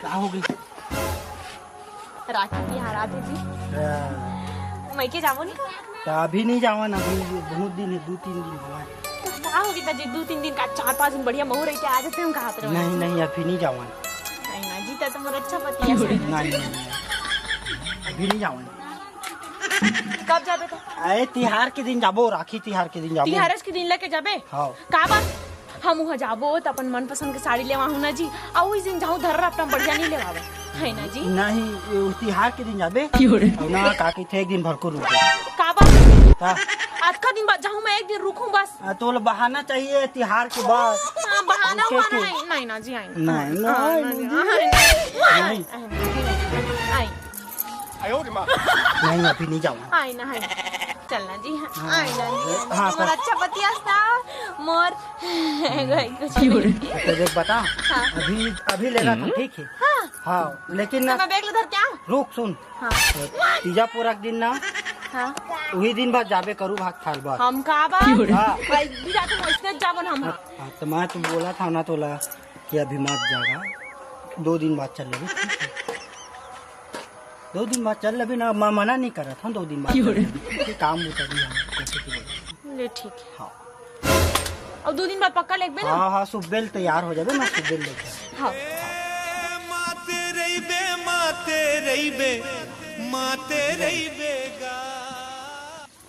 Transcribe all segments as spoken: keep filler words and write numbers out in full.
का हो गे? राखी तिहार आथे जी। हाँ। मइके जाबो नहीं का? त अभी नहीं जावन, अभी बहुत दिन हे, दू तीन दिन होवय। का हो गे जी, दू तीन दिन का, चार पाँच दिन बढ़िया महू रहिथे, आ जाते हम कहा। नहीं, नहीं, अभी नहीं जावन। नहीं ना जी, त मोर अच्छा पति हे। नहीं, नहीं, नहीं। अभी नहीं जावन। कब जाबे त? अरे, तिहार के दिन जाबो, राखी तिहार के दिन जाबो। तिहारच के दिन लेके जाबे? हाँ। का बात? हम उहाँ जाबो त अपन मनपसंद के साड़ी लेवाहूँ ना जी, अउ उही दिन जाहूँ, धर्रा अपना बढ़िया नहीं लेवावे, है ना जी? नहीं, ये तिहार के दिन जाबे। क्यों रे? अउ ना, का कहिथे, एक दिन भर को रुक जा। का बात? हाँ। अतका दिन बाद जाहूँ मैं, एक दिन रुकहूँ बस। आ, तोला बहाना चाहिए तिहार के बाद। हाँ, बहाना रुके उहाना के। नहीं, नहीं ना जी, आई। नहीं, हाँ, नहीं, नहीं, नहीं। नहीं। आई। नहीं, अभी नहीं जाऊंगा। आई ना, आई। चल ना जी, हाँ। आई ना जी। हाँ, मोर तो अच्छा पति हस ना, मोर। गई कुछ नहीं। तो देख बता, हाँ। अभी, अभी लेगा था, ठीक है? हाँ। हाँ, लेकिन तो ना, मैं बैग ले धर क्या? रुक, सुन। हाँ। तीजा पूरा के दिन ना, हाँ। उही दिन बाद जाबे करू भात खाल बाद। हम का बा? हाँ। भाई, भी जाते हैं, इसने जाबो ना हम। हाँ, हाँ, तो मैं तो बोला था ना तोला कि अभी मत जागा, दो दिन बाद चल लेबे, ठीक है? दो दिन बाद चल लेबे ना, मैं मना नहीं करत हूँ, दो दिन बाद चल लेबे, ठीक है? काम बुता भी हम कैसे की बोले। ले ठीक है। हाँ। अउ दू दिन बाद पक्का लेगबे ना? हाँ, हाँ, सुबेल तैयार हो जाबे, मैं सुबेल लेके। हाँ। माते रहिबे, माते रहिबे, माते रहिबे गा।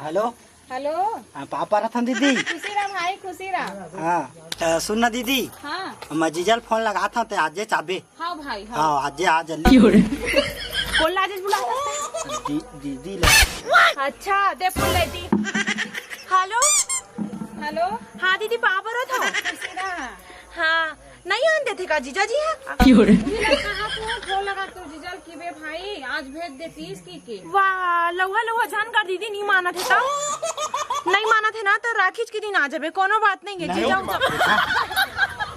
हेलो। हेलो। हाँ, पापा रतन दीदी। खुशी रह भाई, खुशी रह। हाँ, त सुन ना दीदी। हाँ। मैं जीजल फोन लगात हूँ, ते आजे चाबे। हाँ भाई, हाँ। हाँ, आजे आ जल्दी। कोन ला आजे बुलात हस? दी-, दीदी ला। अच्छा, दे फोन ले दी। हेलो। हेलो। हाँ दीदी, पापा रतन। खुशी रह। हाँ, नहीं आन देथे का जीजा जी है? उही ला कहा तू फोन लगा तू जीजल की बे भाई, आज भेज देतीस की के। वाह, लउहा लउहा झन कर दीदी, नहीं मानत हे त। नहीं मानत हे ना, त राखीच के दिन आ जाबे, कोनो बात नहीं है, नहीं, जीजा उजा।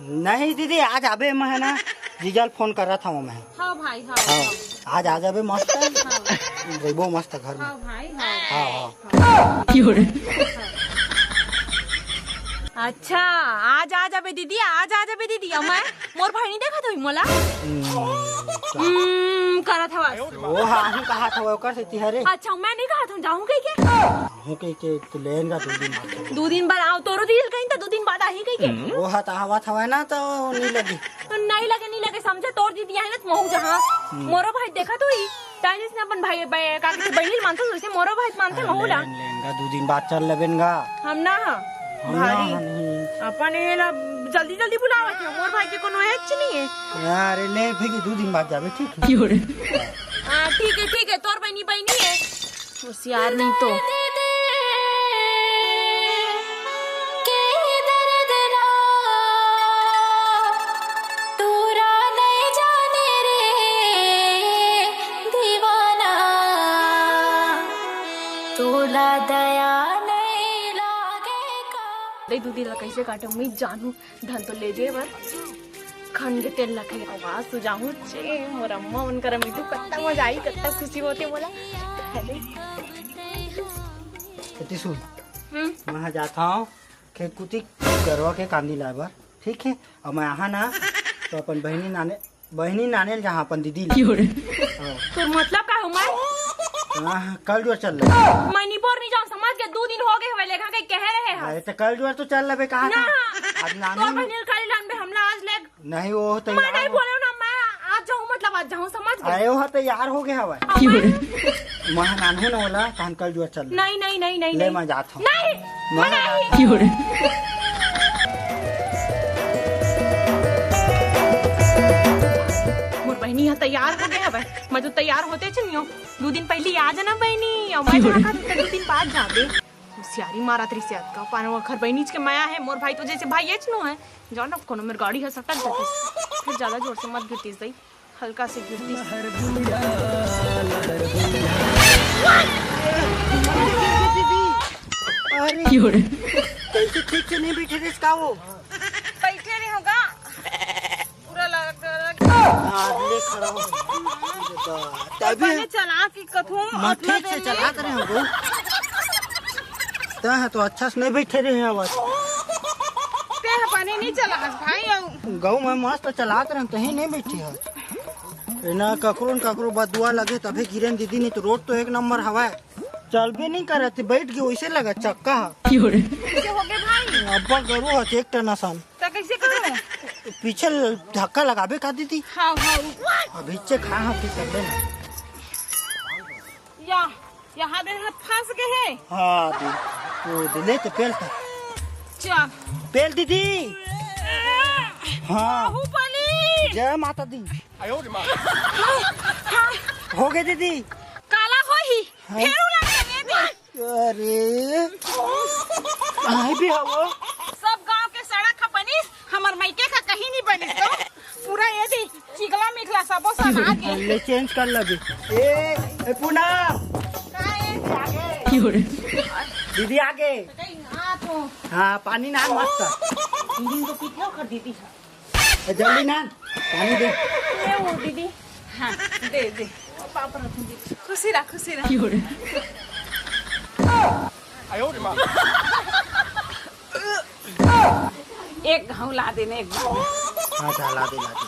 नहीं दीदी, आज आबे मैं है ना, जीजल फोन करत हूँ मैं। हाँ भाई, हाँ, हाँ, हाँ। आज आ जाबे मस्त। हाँ। रहिबो मस्त घर में। हाँ भाई, हाँ। हाँ, हाँ। अच्छा, आज आ जाबे दीदी, आज आ जाबे दीदी। अउ मैं, मोर भाई नहीं देखत होही मोला? हम्म, हम्म, करत हवस। वो हाँ, हम कहा था, वो कर सकती है रे। अच्छा, मैं नहीं कहा था, जाहूँ कहिके? हूँ कहिके, तो लेन का दो दिन बाद। दो दिन बाद आव, तोरो दिल कहीं तो दो दिन बाद आही कहिके। वो हा तो हवा था ना, तो नहीं लगी। तो नहीं लगे, नहीं लगे, समझे? तोर दीदी आहे ना, तो महू जहाँ। हम्म। मोरो भाई देखत होही, ताई जइसने अपन भाई, बे-, का कहथे, बहिनी ल मानथस, वइसे मोरो भाई मानथे, महू ला। लेन, लेन गा, दू दिन बाद चल लेबेन गा। हम ना, हम ना, भारी। हम नहीं। अपन ये ला जल्दी, जल्दी बुलावत हे, मोर भाई के कोनो एच नहीं है। अरे ले, फिर दू दिन बाद जाबे, ठीक है? हाँ, ठीक है, ठीक है, तोर बहिनी, बहिनी है। होशियार नहीं तो। दे दीदी ला कैसे काटो, मैं जानू। धन तो ले दे बर। खन के तेल ला खाई, आवाज तो जाहूँ चे, मोर अम्मा मन करा मिलहूँ, कत्ता मजा आई, कत्ता खुशी होथे मोला। अरे। कति सुन, हम्म। मैं जात हूँ खेत कुती गरवा के कांदी लाए बर, ठीक है? अउ मैं आहा ना, तो अपन बहिनी नाने, बहिनी नाने ल जहाँ अपन दीदी ला। हाँ। तोर मतलब का हो मैं? हाँ, कल जो चल रहा। मैं निपोर नहीं जाऊँ, समझ के दू दिन हो गए हवे, लेखा के कहे रहे हैं। अरे, तो कल जो तो चल लेबे, कहा ना। आज नानी तोर बहिनी ल काली लानबे, हमला आज ले नहीं, वो तो मैं यार नहीं वो बोले ना, मैं आज जाऊँ, मतलब आज जाऊँ, समझ गए? अरे, वो तो यार हो गया हवा। अब मैं मैं नानू ना होला, तहन कल जुआ चल। नहीं, नहीं, नहीं, नहीं, ले, नहीं। मैं जात हूँ। नहीं, मैं मैं नहीं। मोर बहिनी ह तैयार हो गया हवे, मैं तो तैयार होते च नहीं हूँ। दो दिन पहले आ जाना बहिनी, और मैं जहाँ का दो दिन बाद जाबे। होशियारी मारत रहिसे अतका, पानो अखर बहिनीच के मया है, मोर भाई तो जैसे भाई एच नो है। जान अब कोनो मेर गाड़ी ह सटक जातिस, फिर ज्यादा जोर से मत गिरतिस दई, हल्का से गिरतिस। अरे, कैसे ठीक से नहीं बैठे रे का वो? बैठे रहे होगा। पूरा लग, लग। हाँ, ले खड़ा हो। तभी अपने चला के कथू, मैं ठीक से चला करे हूँ गऊ। तै है तो अच्छा से नहीं बैठे रहे हैं बस। ते अपने नहीं चला भाई। गऊ मैं मस्त चला करे, तही नहीं बैठे है। एना ककरो न ककरो बदुआ लगे तभे गिरेन दीदी, नहीं तो रोड तो एक नंबर हवय। चलबे नहीं करत, बैठ के वैसे लगा चक्का ह। कइसे होगे भाई? अब्बा गरु ह, एक टन असन। त कइसे करूं? पीछे ल-, धक्का लगाबे का दीदी? हाँ, हाँ। अभी चेक, हाँ, हाँ, फिर कर लेना। या, यहाँ दे हाथ फंस गए है। हाँ, दी। ओ, दे ले तो पेल था। चल। पेल दीदी। हाँ। बाहुबली। जय माता दी। हो गए दीदी। काला होही। हाँ। फेर उला के दे दे। अरे। आई भी हवो। सब गांव के सड़क ह बनिस, हमर मायके का कहीं नहीं बनिस तो। पूरा ये दी, चिकला मिकला सबो सना के। ले चेंज कर लगे। ए, ए पूनम। का ए? दीदी आगे। कहीं ना तो। हाँ, पानी ना मस्त। दीदी तो पीछे कर दीदी। ए, जल्दी ना, पानी दे। ये वो दीदी। हाँ, दे, दे। ओ, पाप रखूं दीदी। खुशी रह, खुशी रह। एक घाव ला देने, एक घाव। हाँ, जा, ला दे, ला दे।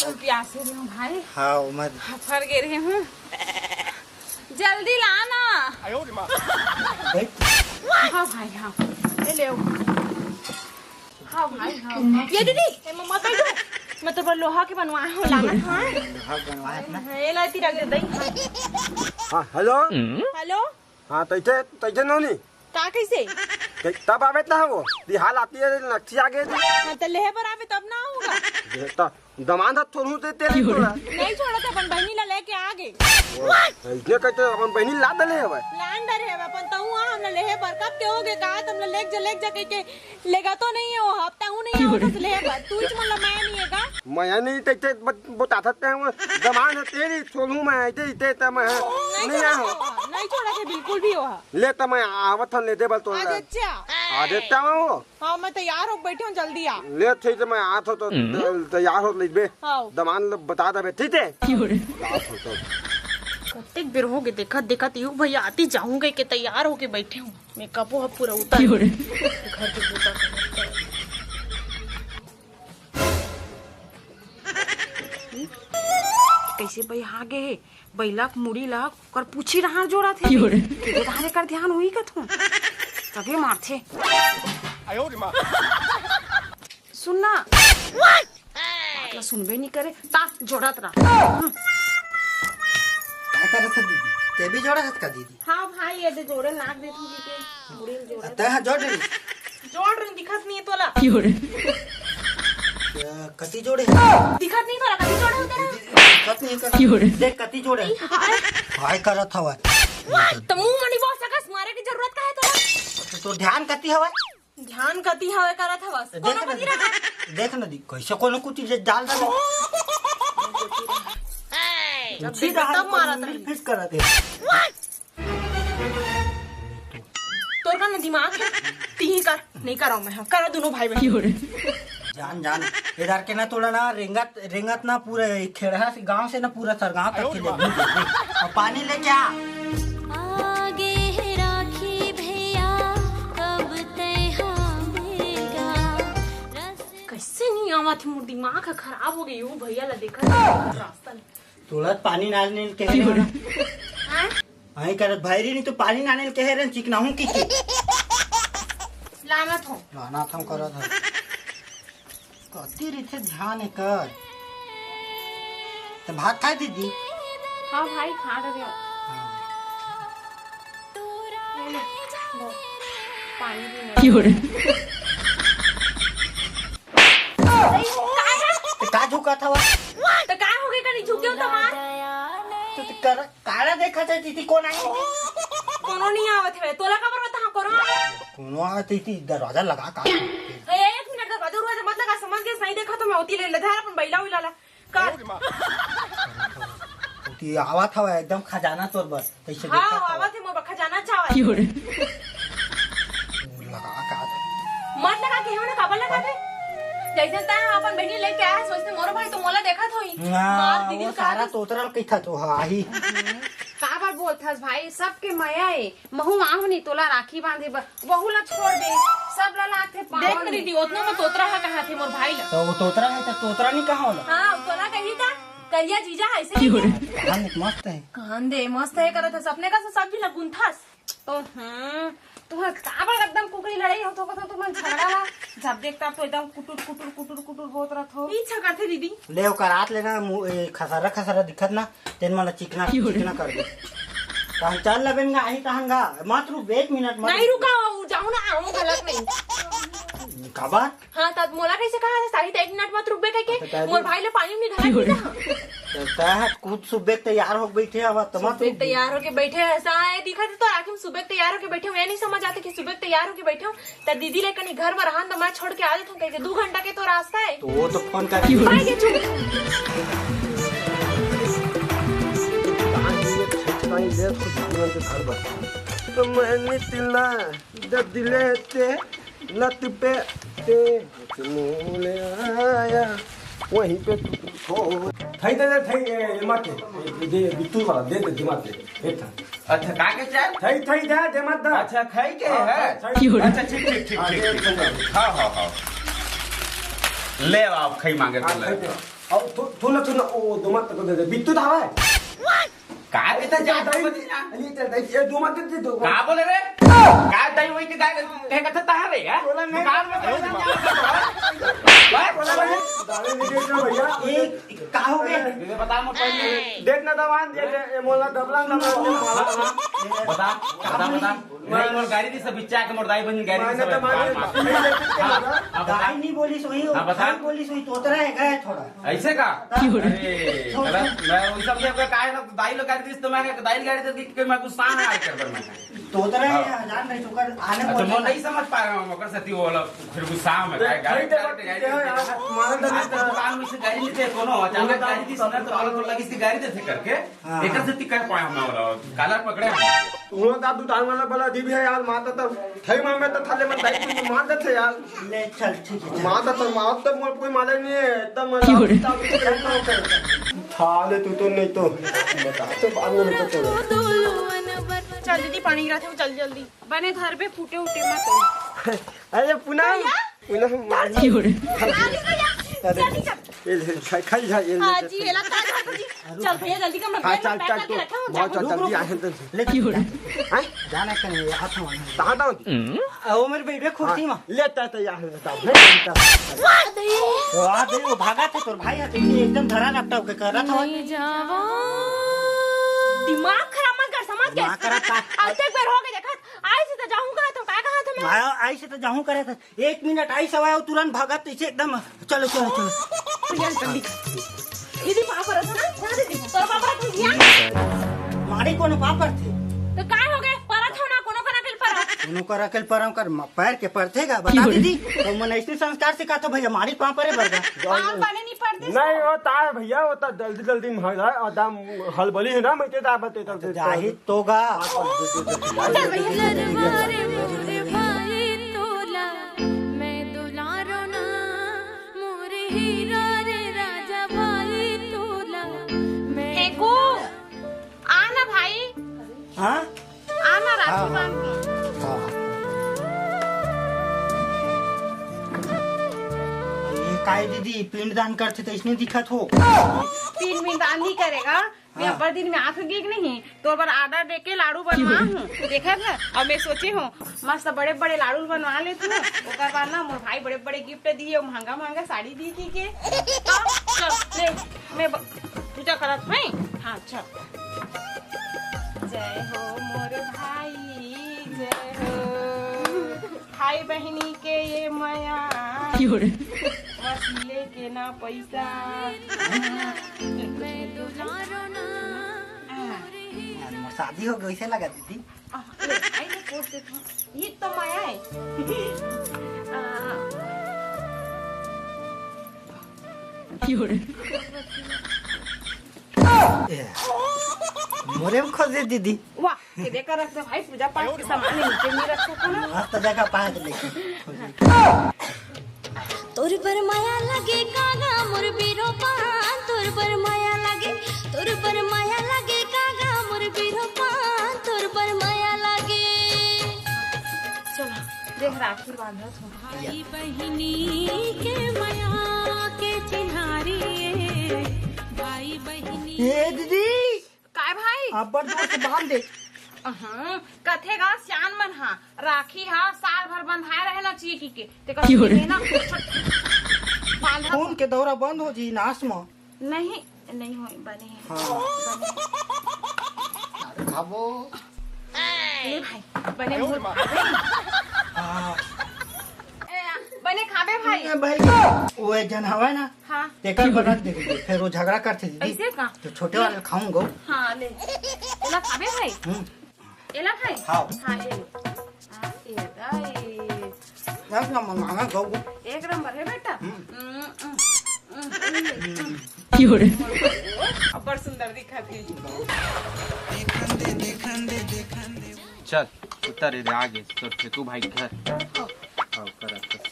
बहुत प्यासे रहे हूँ भाई। हाँ, उमर। फर गे रहे हूँ। जल्दी ला ना। देख। हाँ भाई, हाँ। ले ले। हाँ भाई, हाँ। ये दीदी, ए मम्मा कह दो। मैं तो लोहा के बनवाए हो, लाना था। लोहा बनवाए अपना। हाँ, ये लाती रख दे दई। हाँ, हेलो। हेलो। हाँ, तैसे, तैसे नोनी। का कैसे? ते-, तब आवे ना वो, बिहाल आती है, नक्सी आगे। हाँ, तो लेहे बर आवे तब ना होगा। ये तो दमांद हाथ थोड़ू दे तेरे तोरा। नहीं छोड़ा था, अपन बहनी ला लेके आ गए। वो, इसने कहते अपन बहनी ला दले हवे। लान डरे हवे, अपन तहु आ, हमला लेहे बर, कब के हो गए, कहा तुमला लेके जा, लेके जा कह के, लेगा तो नहीं है वो, हफ्ता हूँ नहीं है वो, बस लेहे बर, तू ही मन ला माया नहीं है का? माया नहीं, ते, ते, बत-, बताथत ते, वो दमांद है तेरी, छोड़ू मैं, ते, ते, ते, मैं, नहीं नहीं छोड़ा आओ। था, नहीं छोड़ा था बिल्कुल भी वो। ले, त मैं आवत हन, ले दे बल तोला। आज अच्छा। आज अच्छा वो। हाँ, मैं तैयार हो बैठे हूँ, जल्दी आ। ले, ठीक है, मैं आत हूँ तो हम्म। त-, तैयार हो लेबे। हाँ। दमान ल बता देबे, ठीक है? क्यों रे? आत हूँ तो। कतेक बेर हो गए, देखत, देखत, यू भैया आती जाऊँ कह के तैयार होके बैठे हूँ। मेकअपो ह पूरा उतर क्यों रे? घर के बूता करत। कैसे भाई आगे हे? बैला के मुड़ी ला ओकर पूछी डहार जोड़त हे। क्यों रे? केरे डहार एकर ध्यान होई कथों। तभे मारथे। सुन ना। बात ला सुनबे नहीं करे, ता जोड़त रहा। काय करत हस दीदी? ते भी जोड़त हस का दीदी? हाँ भाई, ये दे जोड़े नाक दे तू के मुड़ी में जोड़े। तै हा जोड़ रही? जोड़ रही, दिखत नहीं है तोला। क्यों रे? क्या, कति जोड़े? दिखत नहीं तोला, कति जोड़े होते रे? दिखत नहीं कर। क्यों रे? देख कति जोड़े। हाय। हाय करत हवा। तो मुंह मनी बोल सकस, मारे की जरूरत का है तोला? तो, तो ध्यान कति हवा? ध्यान कति हवे करत हवस? देख कोनो न कोती दी, रहा। देख न दी, कैसे कोनो कोती जे डाल दे। जब उसी देख डहार तब मारत मिल रही। फिट करत हे। तोर का न दिमाग है, तीही कर, नहीं कराओ मैं, हाँ, करा दोनों भाई बहन। जान, जान, इधर के ना थोड़ा ना रेंगत, रेंगत ना पूरे खेड़हा से, गांव से ना पूरा सरगांव तक के ले घूम ले। और पानी लेके आ। आगे हे राखी भैया, कब तय हमेगा रस। कैसे नहीं आवत हे, मोर दिमाग ह खराब हो गई, वो भैया ला देखत रास्ता ले। तुरंत पानी नाने के। हाँ? आई करत भैरी नहीं तो पानी नाने के रहे, चिकना हूँ की, की। लानत हो। लानत हम करत हन। कति रहिथे ध्यान एकर। त भात खाए दीदी? हाँ भाई, खा रहे हो। हाँ। ले ले, लो, पानी भी ले। त का झुकत हवा? त का हो गए, कनी झुके हो त मार। त, त कर, काला देखत हे दीदी, कोन आए? कोनो नहीं आवत हे, तोला काबर बता, हाँ, कोनो आवत? कोनो आवत हे, दरवाजा लगा का? ए, एक मिनट, दरवाजा उरवाजा मत लगा, समझ गए, सही देखा तो मैं होती ले ले, धर अपन बैला उला ला। कर। होती आवत हवा, एकदम खजाना तोर बर, कैसे हाँ, देखत हवा? आवत हे, मोर बर खजाना चावत। लगा का? मत लगा के, हमने काबर लगा दे? जैसे तैं अपन बहिनी लेके आया, सोचते मोरो भाई तो मोला देखत होई। ना, मार दीदी वो का सारा तो तोतरल कही था तो, हाँ, ही। काबर बोलथस भाई, सबके मया ए। महू आहूं नहीं तोला राखी बांधे बर, बहू ला छोड़ दे, सब ला लाथे पावन देख दीदी, ओतना में तोतरा हा कहा थे मोर भाई ला। तो वो तोतरा है, तो तोतरा नहीं कहा होला? हाँ, तोला कही था। करिया जीजा ऐसे ही है। कहान देख, मस्त है। कहान दे, मस्त है करत है, सपने का से सब झन ला गुंथस। तो हम्म, तुहर काबर एकदम कुकरी लड़ाई हो तो कथो तुमन झगड़ा ला। जब देखता तो एकदम कुटुर कुटुर कुटुर कुटुर होत रहत हो। ई अच्छा करथे दीदी। ले ओकर हाथ लेना मु-, ए, खसरा खसरा दिखत ना, तेन मन ला चिकना चिकना कर दे। तहन चल लबेन गा, आही तहन गा, मत रुक, एक मिनट मत नहीं रुक। रुका, वो जाऊँ ना, आऊँ गलत नहीं। काबर? हाँ, तब मोला कैसे कहा था, सारी एक मिनट मत रुकबे कह के? अच्छा, मोर भाई ले पानी नहीं धरा था। तो तहत खुद सुबह तैयार हो बैठे हवा, तो मत सुबह रुक। तैयार होके बैठे, ऐसा है, दिखा दे तो आखिर में सुबह तैयार होके बैठे हो, ये नहीं समझ आते कि सुबह तैयार होके बैठे हो, त दीदी ले कनी घर में रहन, त मैं छोड़ के आ जाता हूँ, कह के दू घंटा के तो रास्ता है। तो वो तो फोन कर भाई के चुप। तो मैंने तिल्ला जब दिले ते लत पे ते मुँह ले आया, वहीं पे तू खो। थई दे, दे, थई, ए, ए, मत दे, दे, बिट्टू वाला, दे, दे, दे, मत दे, एक था। अच्छा, का के चाय? थई, थई दे, दे मत दे। अच्छा, खाई के हाँ, है? थई, थई। अच्छा, ठीक, ठीक, ठीक, हाँ, ठीक, दे, ठीक। दे, दे। हाँ, हाँ, हाँ। ले आओ, आप खाई मांगे तो हाँ, ले। खाई दे। अब तू, तू ना, तू ना, ओ, दो मत को दे दे। बिट्टू था भाई। का के तो जात हो बच्चा? अरे, चल, ये दो मत दे दो। का बोले रे? का दई वही के गाय कहे कथे तहां रे, हैं? बोला नहीं। दुकान में बोला नहीं। बोला नहीं। दारू नहीं बेचना भैया। ये का हो गए? ये बता मत पहले। देख ना दवान, ये, ये, ये मोला डबला ना मोला। बता, बता, बता। नहीं, मोर गाड़ी दी सब बिच्चा के मोर दाई बहन गाड़ी दी सब। हाँ, हाँ, बता। दाई नहीं बोली सोई, हाँ, बता। खाई बोली सोई, तोतरा है, गए थोड़ा। ऐसे का? अरे, गलत। मैं वही सब ये का है ना, दाई लोग गाड़ी दी तो मैं दाई गाड़ी दी कि मैं गुस्सा ना आए कर मैं। तोतरा है, हाँ। जान रहे, चुकर आने अच्छा, बोल मैं रहा। नहीं समझ पा रहा हूँ, मकर सती वो वाला फिर गुस्सा में देख, गाड़ी खरीदे गाड़ी वक्त गाड़ी के है यार, मान हाँ, तो दुकान में से गाड़ी लेते हैं, कोनो अचानक गाड़ी दी सुना तो वाला तो लगी सी गाड़ी देते करके। हाँ, एकर हाँ। से ती कर पाया हम वाला, कालर पकड़े हम। तुम लोग आप दुकान वाला बोला, "जी भैया यार, माता तो थई मांगे तो थाले मन दाई तुम मान देते यार।" ले, चल, ठीक है, चल। माता तो मार तो मोर कोई माले नहीं है, एकदम क्यों रे? थाले तू तो नहीं तो। बता, तो बाद में तो चलो। चल दीदी, पानी गिरा थे, जल्दी, जल्दी। बने घर पे फूटे उठे मत हो। अरे पूनम, भैया? पूनम, मार। क्यों रे? अरे भैया, अरे, जल्दी चल। ये ले, खाई, खाई जा, ये ले, हाँ ले, जी, खाई। ये ला, खा, खा, खा जी। चल भैया, जल्दी कमरा हाँ, में चल, pack चल, करके तू, रखा हूँ, बहुत जाओ। चल, जल्दी आ, जल्दी। ले, क्यों रे? हैं? जाना कहीं, हाथ में। कहाँ था? आ, वो मेरे बेटे कुर्सी हाँ, में। लेता तो यहाँ रहता है, लेता। वाह दे, वो भागा था तोर भाई, हाथ में एकदम धरा रखता होके कर रहा था। नहीं जावा। दिमाग खराब मत कर, समझ गया? दिमाग खराब का? अब तक बेर हो गए, देखा, आई से तो जाऊँ कहा था, का कहा था मैं? आया, आई से तो जाऊँ करे था। एक मिनट आई सवाय, तुरंत भागत इसे एकदम। चलो, चलो, चलो। भैया, जल्दी। दीदी, पाँव परत हो ना? हाँ, दीदी, तोर पाँव परत हो गया? मारी कोनो पाँव परथे? तो काय हो गए? परत हो ना, कोनो करा के परत? कोनो करा के परम कर, म-, पैर के परथे का? बता दीदी, तो मन ऐसे संस्कार सिखाथो भैया, मारी पाँव परे बरगा। पाँव परे नहीं परथे। नहीं होता है भैया, वो तो जल्दी, जल्दी में हो जाए, और दाम हलबली है ना, मैं के दाम बते, तो जाहिर तोगा। चल भैया। दुलारो ना मोरे हीरा रे राजा भाई तोला मैं फेंकू। आ ना भाई। हाँ? आ ना राजू हाँ। बांध के। हाँ। ये काय दीदी, पिंडदान करथे तो इसने दिखत हो? पिंड मिंड दान नहीं करेगा। मैं हाँ। अब्बड़ दिन में आके गिग नहीं, तोर बर order देके लाडू बनवा हूँ। देखत ना, अब मैं सोचे हूँ, मस्त बड़े-बड़े लाडू बनवा लेत हूँ। ओकर बाद ना, मोर भाई बड़े-बड़े gift दिए, महंगा-महंगा साड़ी दिए की के। तो, चल, ले, मैं ब-, पूजा करत हूँ, हैं? हाँ, चल। जय हो मोर भाई, जय हो। भाई बहिनी के ये मया। क्यों रे? वसीले के ना पैसा। मैं दुलारो ना। हाँ। यार, मोर शादी हो गई, वैसे लगा दीदी। आ, ले, आई मैं पोस्ट देता हूँ। ये तो मया है। आ। क्यों रे? ए, मोरे में खोज दे दीदी। वाह, ये देखा रख दे भाई, पूजा पाठ के सामान नीचे नहीं रख सको ना। मस्त जगह पाँच लेके। तोर बर माया लगे कागा मोर बीरो पान, तोर बर माया लगे, तोर बर माया लगे कागा मोर बीरो पान, तोर बर माया लगे। चलो, देख राखी बांधत हो। भाई बहिनी के मया के चिन्हारी, भाई ए दीदी, काय भाई? अब्बड़ जोर से बांध दे। अहं, कथे गा सियान मन हा, राखी हा साल भर बंधाए रहे ना चीकी के। ते का क्यों रे? ना, बांधा। खून के दौरा बंद हो जी नास म। नहीं, नहीं होय, बने हे। हाँ। बने हे। अरे खाबो। ले भाई, बने मोर। हाँ। ए, बने खाबे भाई। ए, भाई, वो एक जन हवय ना, हाँ। तेकर बर रख दे, फिर वो झगड़ा करथे दीदी। ऐसे का? तो छोटे वाले खाऊंगा। हाँ, ले। तोला खाबे भाई? हम्म। एला खाई? हाँ। हाँ, ए। आ, ए, दाई। एक नंबर मांगा गौ। एक नंबर है बेटा। हम्म। हम्म, हम्म, हम्म, हम्म। अब्बड़ सुंदर दिखत हे। चल, उतर रे, आगे तोर फेकू भाई के घर। हाँ, करत हस।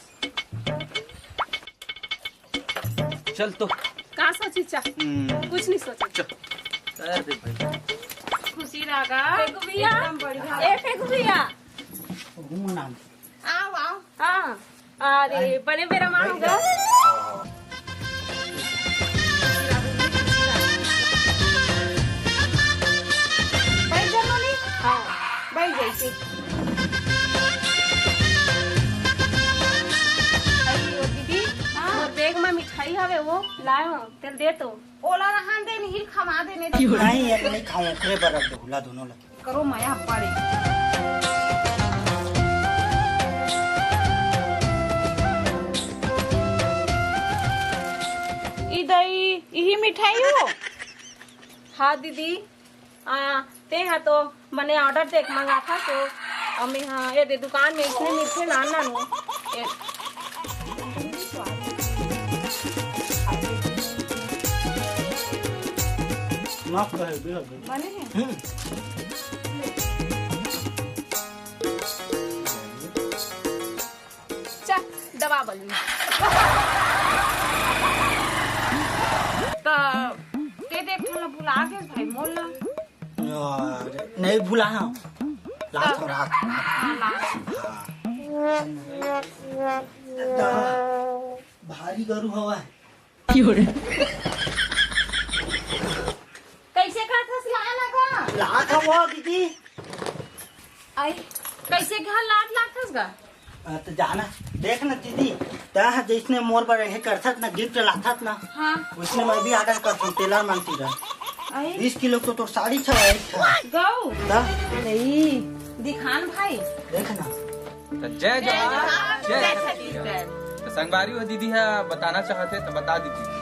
चल तो। का सोची चा? हम्म। कुछ नहीं सोची। चल। अरे भाई। खुशी रहा। फेकू भैया। एकदम बढ़िया। ए, फेकू भैया। आओ, आओ। हाँ। अरे, बने बेरा मा होगा। बैठ जा नोनी। हाँ, बैठ जाइए। अरे, ओ दीदी, हाँ। मोर बैग मा मिठाई हवे, वो लाए हो, तेल दे तो। ओला रहन दे, नहीं खवा देने दे। नहीं, ये नहीं खाऊं, ओकरे बर रख दो, ला दोनों ला। करो मया पड़े। ई दई, इही मिठाई हो? हाँ दीदी, आ, ते हा तो मने order देख मंगा था तो, अमे हाँ, ये दे दुकान में इसने मिलते ना, ना, नो। ये माफ करे, बिना बोले। बने हैं? हम्म। चल, दबा बलून। त ते देख, मोला भुला गेस भाई, मोला। अरे, नहीं भुला, हाँ। लात हो रहा। हाँ, लात। हाँ। भारी गरु हवा है। कैसे खाथस लान गा? लात हवा दीदी। आई, कैसे घर लात लाथस गा? आ, तो जाना, देख ना दीदी, तैं जैसने मोर बर रहे करथत ना, gift लाथत ना, हाँ। उसने मैं भी order करथूं, tailor मन तीर। आई। बीस किलो तो तोर साड़ी छवा एक था। गौ। ता? नहीं, दिखान भाई। देख ना। तो जय जय जोहार, जोहार, जय जय छत्तीसगढ़। छत्तीसगढ़। तो संगवारी हो दीदी है बताना चाहते तो बता दीजिए।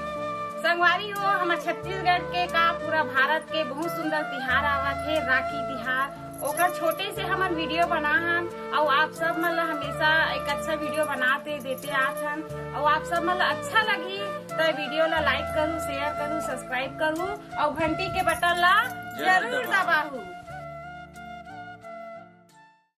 संगवारी हो, हमारे छत्तीसगढ़ के का पूरा भारत के बहुत सुंदर तिहार आवत हे, राखी तिहार। ओकर छोटे से हमन video बना हन, अउ आप सब मन ला हमेशा एक अच्छा video बनाते देते आत हन, अउ आप सब मन ला अच्छा लगही त video ला like करू, share करू, subscribe करू, अउ घंटी के button ला जरूर जरूर दबाहू। दबाहू।